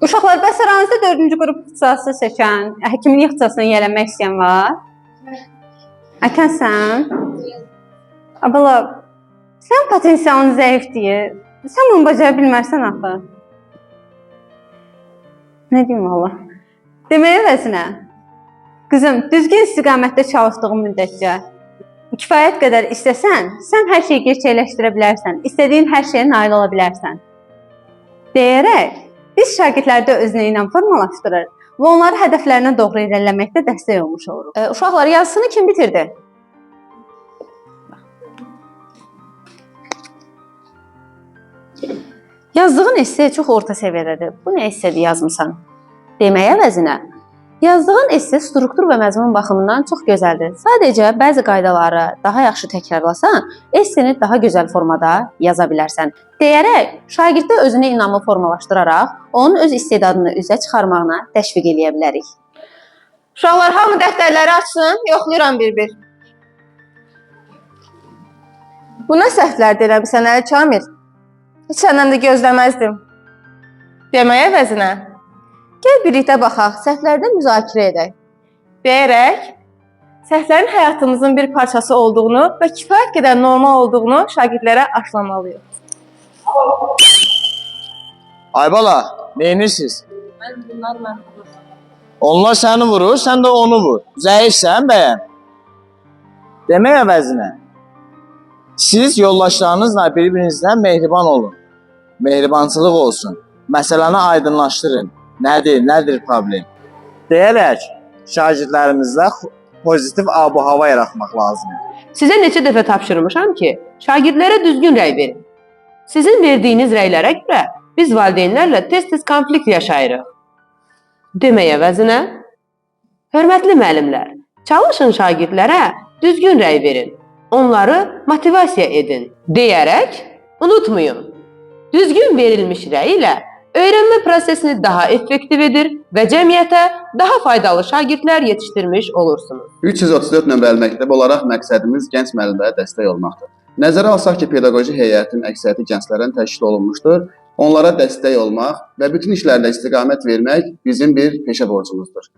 Uşaqlar, bəs aranızda 4-cü qrup ixtisası seçən, həkimlik ixtisasına yiyələnmək istəyən var? Aytən sən? Abala, sən potensialın zəif deyir. Sən bunu bacara bilmərsən axı. Nə deyim valla? Deməyə əvəzinə, qızım, düzgün istiqamətdə çalışdığın müddətcə kifayət qədər istəsən, sən hər şeyi gerçəkləşdirə bilərsən, istədiyin hər şeyə nail ola bilərsən. Deyərək, biz şagirdlərdə özünə inam formalaşdırır və onları hədəflərinə doğru irəliləməkdə dəstək olmuş oluruq. Uşaqlar, yazısını kim bitirdi? Yazdığın esse çox orta səviyyədədir. Bu nə essedir yazmısan? Deməyə əvəzinə, yazdığın esse struktur və məzmun baxımından çox gözəldir. Sadəcə bəzi qaydaları daha yaxşı təkrarlasan, esseni daha gözəl formada yaza bilərsən. Deyərək, şagirddə özünə inamı formalaşdıraraq, onun öz istedadını üzə çıxarmağına təşviq eləyə bilərik. Uşaqlar, hamı dəftərləri açsın, yoxlayıram bir-bir. Bu nə səhvlər eləmisən, Əli Kamil? Heç səndən də gözləməzdim. Deməyə əvəzinə, gəl birlikdə baxaq, səhvlərdə müzakirə edək. Deyərək, səhvlərin həyatımızın bir parçası olduğunu və kifayət qədər normal olduğunu şagirdlərə aşılamalıyıq. Aybala, neynirsiz? Onlar səni vurur, sən də onu vur. Zəifsən bəyəm. Demək əvəzinə, siz yoldaşlarınızla bir-birinizlə mehriban olun. Mehribançılıq olsun. Məsələni aydınlaşdırın. Nədir, nədir problem? Deyərək, şagirdlərimizdə pozitiv ab-hava yaratmaq lazımdır. Sizə neçə dəfə tapşırmışam ki, şagirdlərə düzgün rəy verin. Sizin verdiyiniz rəylərə görə biz valideynlərlə tez-tez konflikt yaşayırıq. Demək əvəzinə, hörmətli müəllimlər, çalışın şagirdlərə düzgün rəy verin. Onları motivasiya edin deyərək unutmayın. Düzgün verilmiş rəy ilə öyrənmə prosesini daha effektiv edir və cəmiyyətə daha faydalı şagirdlər yetişdirmiş olursunuz. 334 nömrəli məktəb olaraq məqsədimiz gənc müəllimlərə dəstək olmaqdır. Nəzərə alsaq ki, pedaqoji heyətin əksəriyyəti gənclərdən təşkil olunmuşdur, onlara dəstək olmaq və bütün işlərdə istiqamət vermək bizim bir peşə borcumuzdur.